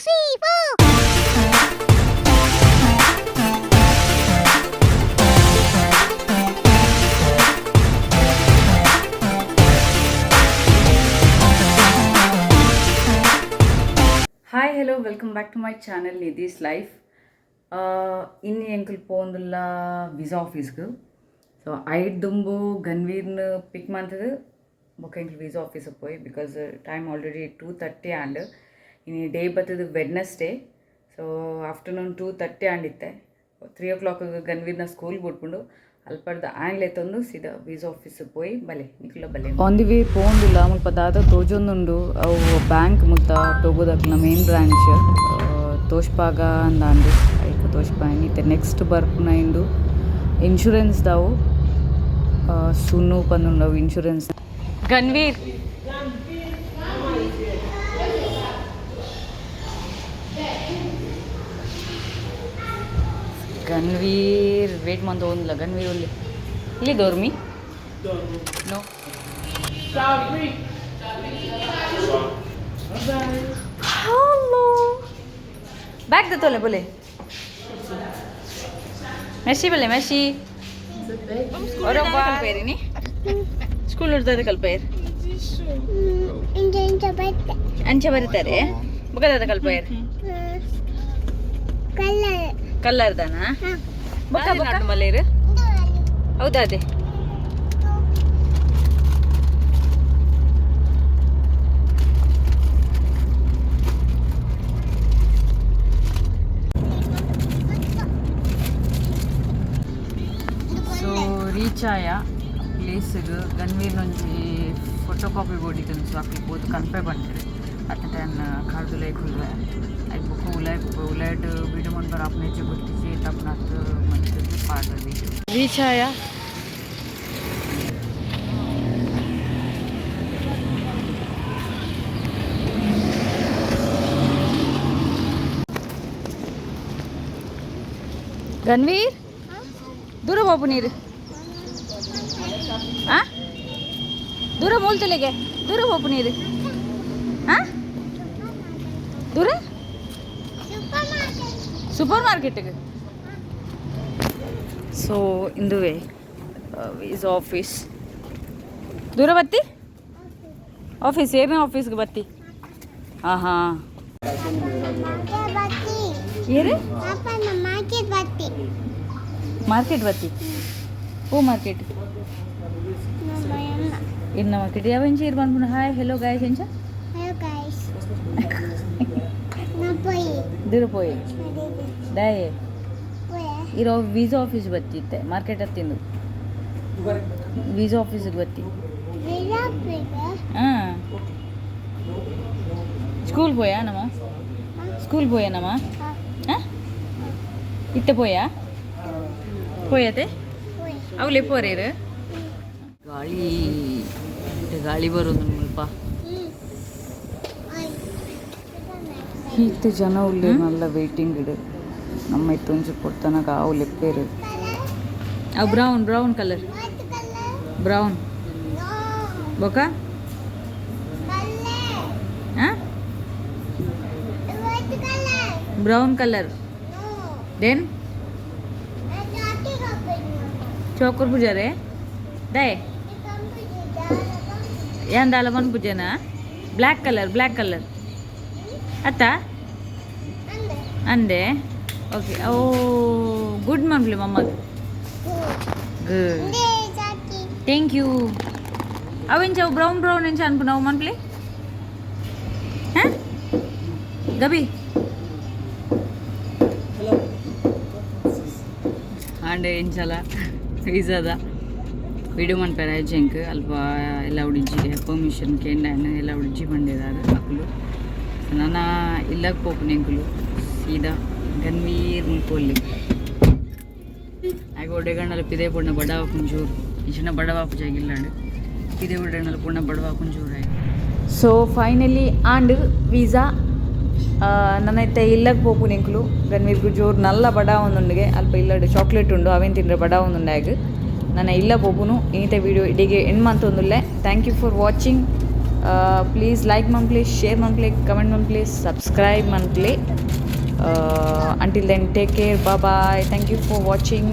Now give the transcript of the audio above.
3, 4. Hi, hello, welcome back to my channel Nidhi's life. ಇನ್ನು ಎಂಕುಲು ಪೋಂದುಲ್ಲ visa ಆಫೀಸ್ಗೆ. ಸೊ ಐಟ್ ದುಂಬು ಗನ್ವೀರ್ನ ಪಿಕ್ ಮಂತದು ಬೊಕ್ಕ ಎಂಕುಲು ವೀಸಾ ಆಫೀಸಿಗೆ ಪೋಯಿ, because time already 2:30 and ಇನಿ ಡೇ ಬತ್ತದು ವೆಡ್ನೆಸ್ಡೇ. ಸೊ ಆಫ್ಟರ್ನೂನ್ 2:30 ಆಂಡ್ ಇತ್ತೆ. 3 ಓ ಕ್ಲಾಕ್ ಗನ್ವೀರ್ನ ಸ್ಕೂಲ್ ಬುಡ್ಪುಂಡು. ಅಲ್ಪಡ್ದು ಆಂಗ್ಲೆ ತಂದು ಸೀದಾ ವೀಸಾ ಆಫೀಸಿಗೆ ಪೋಯಿ. ಬಲೆ ನಿಕುಲ ಬಲೆ. ಆನ್ the way ಪೋಂದುಲ್ಲ. ಮುಲ್ಪ ದಾದ ತೋಜೊಂದುಂಡು ಅವು ಬ್ಯಾಂಕ್. ಮುಲ್ತ ಟೋಗೋದಕ್ಲೆನ ಮೇನ್ ಬ್ರಾಂಚ್ ತೋಷ್ಪಾಗ ಅಂದಾಂಡು. ಐಕ್ ತೋಷ್ಪಾಯಿನಿ. ಇತ್ತೆ ನೆಕ್ಸ್ಟ್ ಬರ್ಪುನ ಇಂದು ಇನ್ಶೂರೆನ್ಸ್ ದಾವು ಸುನು ಪಂದುಂಡವು ಇನ್ಶೂರೆನ್ಸ್. ಗನ್ವೀರ್, ಗನ್ವೀರ್ ವೇಟ್ ಮಂತ ಒಂದ್ಲ. ಗನ್ವೀರ್ ಒಲ್ಲಿ ಇಲ್ಲಿ ದೋರ್ಮಿ ನೋ. ಹಲೋ, ಬ್ಯಾಗ್ ದತ್ತೋಲೆ ಬೋಲೆ. ಮೆರ್ಸಿ ಬಲ್ಲೆ, ಮೆರ್ಸಿ. ಕಲ್ಪೇರಿ. ಸ್ಕೂಲ್ ಹಿಡ್ದಾರೆ ಕಲ್ಪೇರ್. ಇಂಚ ಇಂಚ ಬತ್ತೆ. ಅಂಚೆ ಬರೀತಾರೆ. ಬೊಕದಾದ ಕಲ್ಪೇರ್? ಕಲರ್. ಕಲ್ಲರ್ದಾನ? ಬೊಕ್ಕ ಬೊಕ್ಕ ಮಲ್ಲೇರು? ಹೌದಾ? ಅದೇ. ಸೊ ರೀಚ್ ಆಯ ಪ್ಲೇಸ್ಗೆ. ಗನ್ವೀರ್ನೊಂಜಿ ಫೋಟೋ ಕಾಪಿ ಬೋಡಿತ್ತಂದು. ಸೊ ಅಕ್ಲು ಪೋದು ಕನ್ಪೆ ಬಂದಿರಿ ಅತ್ತ ಟೈಮ್ ಕಾರ್ದುಲೈ ಕುಲ್ವೆ. ಐಕ್ ಬೊಕ್ಕ ಉಲಾಯ್ ಉಲಾಯ್ಡ್ ವೀಡಿಯೋ ಮನ್ಪರ ಆಪುನೆಜ್ಜಿ ಗೊತ್ತಿಜ್ಜಿ. ತಪ್ಪುನಾತ್ ಮಂತುದು ಪಾಡ್ದ ವೀಡಿಯೋ. ರೀಚ್ ಆಯ. ಗನ್ವೀರ್, ದೂರ ಬಾಬು ನೀರು. ಆ ದೂರ ಮೂಲ್ತಲೆಗೆ ದೂರ ಹೋಗು ನೀರು. ಆ ದೂರ ಸೂಪರ್ ಮಾರ್ಕೆಟ್ಗೆ. ಸೊ ಇಂದುವೆ is office. ದೂರ ಬತ್ತಿ ಆಫೀಸ್. ಏನೇ ಆಫೀಸ್ಗೆ ಬತ್ತಿ? ಹಾಂ ಹಾಂ. ಬತ್ತಿ. ಏರು? ಪಾಪನ ಮಾರ್ಕೆಟ್ ಬತ್ತಿ. ಮಾರ್ಕೆಟ್ ಬತ್ತಿ. ಓ ಮಾರ್ಕೆಟ್? ಇನ್ನ ಮಾರ್ಕೆಟ್ ಯಾವ ಇಂಚ ಇರ್ ಬಂದ್ಬಿಡು. ಹಾಯ್, ಹೆಲೋ ಗಾಯ್ಸ್ ಎಂಚ? ಹಲೋ ಗೈಸ್, ನಾ ಪೋಯಿ. ದೂರ ಪೋಯಿ. ದಾಯೆ? ಪೋಯೆ. ಇರೋ ವೀಸಾ ಆಫೀಸ್ ಬತ್ತಿತ್ತೆ. ಮಾರ್ಕೆಟ್ ಹತ್ತಿಂದು ವೀಸಾ ಆಫೀಸಿಗೆ ಬತ್ತಿ. ಹಾಂ, ಸ್ಕೂಲ್ ಪೋಯಾ ನಮ್ಮ? ಸ್ಕೂಲ್ ಪೋಯಾ ನಮ್ಮ? ಹಾಂ, ಇತ್ತೆ ಪೋಯಾ? ಪೋಯತೆ. ಅವಲೆ ಪೋರೇರು. ಗಾಳಿ, ಗಾಳಿ ಬರೋದು ಮುಲ್ಪ. ಇತ್ತೆ ಜನ ಉಲ್ಲೇರು ನಲ್ಲ ವೇಟಿಂಗ್ ಇಡು. ನಮ್ಮ ಇತ್ತೊಂಚು ಪೊರ್ತನಗ ಆವು ಲೆಪ್ಪೇರು. ಅವು ಬ್ರೌನ್, ಬ್ರೌನ್ ಕಲರ್, ಬ್ರೌನ್. ಬೊಕ? ಹಾಂ, ಬ್ರೌನ್ ಕಲರ್. Then ಚೌಕರ್ ಪೂಜಾರೆ ದಾಯೆ ಏನ್ ದಾಲ ಪೂಜೆನಾ? ಬ್ಲ್ಯಾಕ್ ಕಲರ್, ಬ್ಲ್ಯಾಕ್ ಕಲರ್ ಅತ್ತ ಅಂದೆ. ಓಕೆ. ಓ ಗುಡ್ ಮನ್ಪ್ಲಿ ಮಮ್ಮಗ್. Good, thank you. ಅವೆಂಚ ಅವು ಬ್ರೌನ್ ಬ್ರೌನ್ ಎಂಚ ಅನ್ಪುನವು ಮನ್ಪ್ಲಿ? ಹಾಂ ಗಬಿ ಆಂಡ್ ಎಂಚಲ ವೀಸಾದ ವಿಡಿಯೋ ಮನ್ಪೆರ ಎಂಕ್ ಅಲ್ಪ ಎಲ್ಲ ಉಡಿಜಿ. ಪರ್ಮಿಷನ್ ಕೇಂಡಾಯನ ಎಲ್ಲ ಉಡಿಜಿ ಬಂದಿದ್ದಾರೆ ಅಕುಲು. ನನ ಇಲ್ಲಗ್ ಪೋಪುನ ಎಂಕುಲು ಸೀದಾ. ಗನ್ವೀರ್ ಮುಲ್ಪೊಲ್ಲಿ ಆಗ ಒಡೆಗಣ್ಣಲ ಪಿದೆ ಪೊಣ್ಣ ಬಡವ ಕುಂಜೂರು ಇಚಿನ ಬಡವ ಪೂಜಾಗಿಲ್ಲಾಂಡು ಪಿದೆ ಒಡೆಗಣ್ಣಲ ಪೊಣ್ಣ ಬಡವ ಕುಂಜೂರು. ಸೊ ಫೈನಲಿ ಆಂಡ್ ವೀಸಾ. ನನ್ನ ಇತ್ತೆ ಇಲ್ಲಗ್ ಪೋಪುನ ಎಂಕುಲು. ಗನ್ವೀರ್ಗು ಜೋರು ನಲ್ಲ ಬಡ ಒಂದುಂಡುಗೆ. ಅಲ್ಪ ಇಲ್ಲಡ್ ಚಾಕ್ಲೇಟ್ ಉಂಡು, ಅವೇನು ತಿಂದ್ರೆ ಬಡ ಒಂದುಂಡು. ನನ್ನ ಇಲ್ಲ ಪೋಪುನು. ಇನ್ನಿತ ವೀಡಿಯೋ ಇಡಿಗೆ ಎಂಡ್ ಮಂತೊಂದುಲ್ಲೆ. Thank you for watching. Please like ಮನ್ಪುಲೆ, ಶೇರ್ ಮನ್ಪುಲೆ, ಕಮೆಂಟ್ ಮನ್ಪುಲೆ, ಸಬ್ಸ್ಕ್ರೈಬ್ ಮನ್ಪುಲೆ. Until then, take care, bye. Thank you for watching.